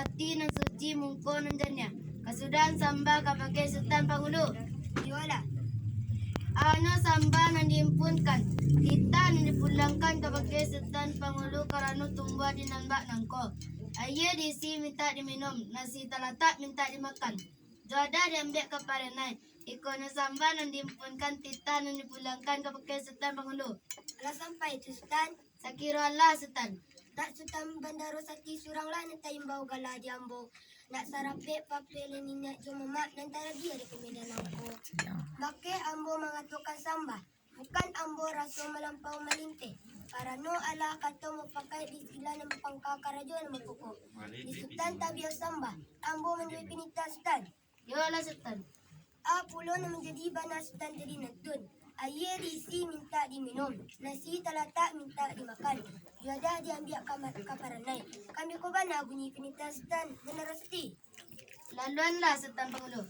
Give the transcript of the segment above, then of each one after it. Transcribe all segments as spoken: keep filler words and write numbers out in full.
ati nan suci, mungko nan janiah. Kasudahan sambah kabakeh Sutan Pangulu. Iyolah. Ano sambah nan diimpunkan, titah nan dipulangkan kabakeh Sutan Pangulu karano tumbuah di nan bak nangko. Ayie diisi mintak diminum, nasi talatak mintak dimakan. Juadah diambiak ka paranai. Iko nyo sambah nan diimpunkan, titah nan dipulangkan kabakeh Sutan Pangulu. Lah sampai tu, Sutan? Sakiro alah, Sutan. Dak Sutan Bandaro Sati suranglah nan taimbau gala di ambo. Nak sarapek papeh niniak jo mamak nan tarabiah di Medan nangko. Bakeh ambo mangatokan sambah, bukan ambo raso malampau malinteh. Karano alah kato mupakaik di istilah nan bapangka karajo nan bapokok. Di Sutan tabiah sambah, ambo manjadi pinitah Sutan. Iyolah, Sutan. A pulo nan manjadi bana Sutan tadi nantun. Ayie diisi mintak diminum, nasi talatak mintak dimakan, juadah diambiak ka ma-, ka paranai. Kan beko bana bunyi pinitah Sutan Bandaro Sati. Laluanlah, Sutan Pangulu.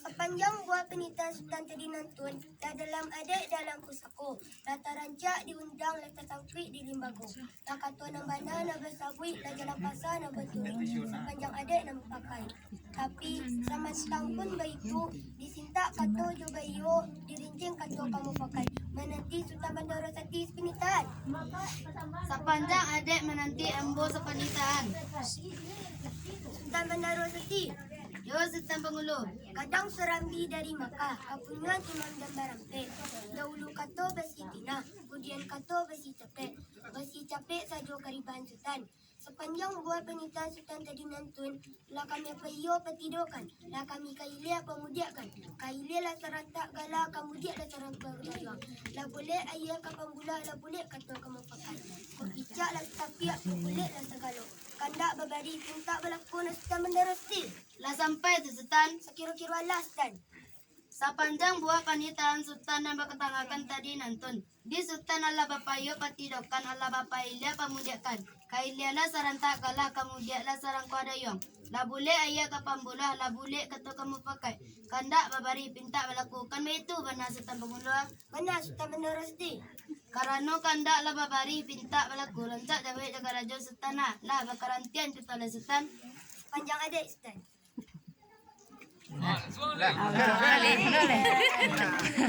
Sapanjang buah pinitah Sutan tadi nantun, lah dalam adaik dalam pusako, lah tarancak di undang, lah tasangkuik di limbago. Lah kato nan bana nan basabuik, lah jalan pasa nan baturuik, sapanjang adaik nan bapakai. Tapi, samantang pun baitu, disintak kato jo baiyo, dirincing kato ka mupakaik, mananti Sutan Bandaro Sati sapanitahan. Sapanjang adaik mananti ambo sapanitahan. Sutan Bandaro Sati. Yo, Sutan Pangulu. Kadang surambi dari Makah, kapunyoan Imam dan Barampeh. Dahulu kato basi pinah, kudian kato basi capek. Basi capek sajo karibahan Sutan. Sapanjang buah panitahan Sutan tadi nantun, lah kami paiyo patidokan, lah kami kailia pamudiakkan. Kailia lah sarantak gala, kamudiak lah sarantak dayuang. Lah bulek ayie ka pambulah, lah bulek kato ka mupakaik. Kok picak lah satapiak, kok bulek lah sagalo. Kandak babari pintak balaku, nak Sutan Bandaro Sati. Lah sampai tu, Sutan? Sakiro-kiro alah, Sutan. Sapanjang buah panitahan Sutan nan bakatangakan tadi nantun, di Sutan alah bapaiyo patidokan, alah bapailia pamudiakkan. Kailia lah sarantak gala, kamudiak lah sarangkuah dayuang. Lah bulek ayie ka pambulah, lah bulek kato ka mupakaik. Kandak babari pintak balaku, kan baitu bana Sutan Pangulu? Bana, Sutan Bandaro Sati. Karano kandak lah babari pintak balaku, rancak jawek jo karajo Sutan lah, lah bakarantian kito lah, Sutan. Sapanjang adaik, Sutan. Lah.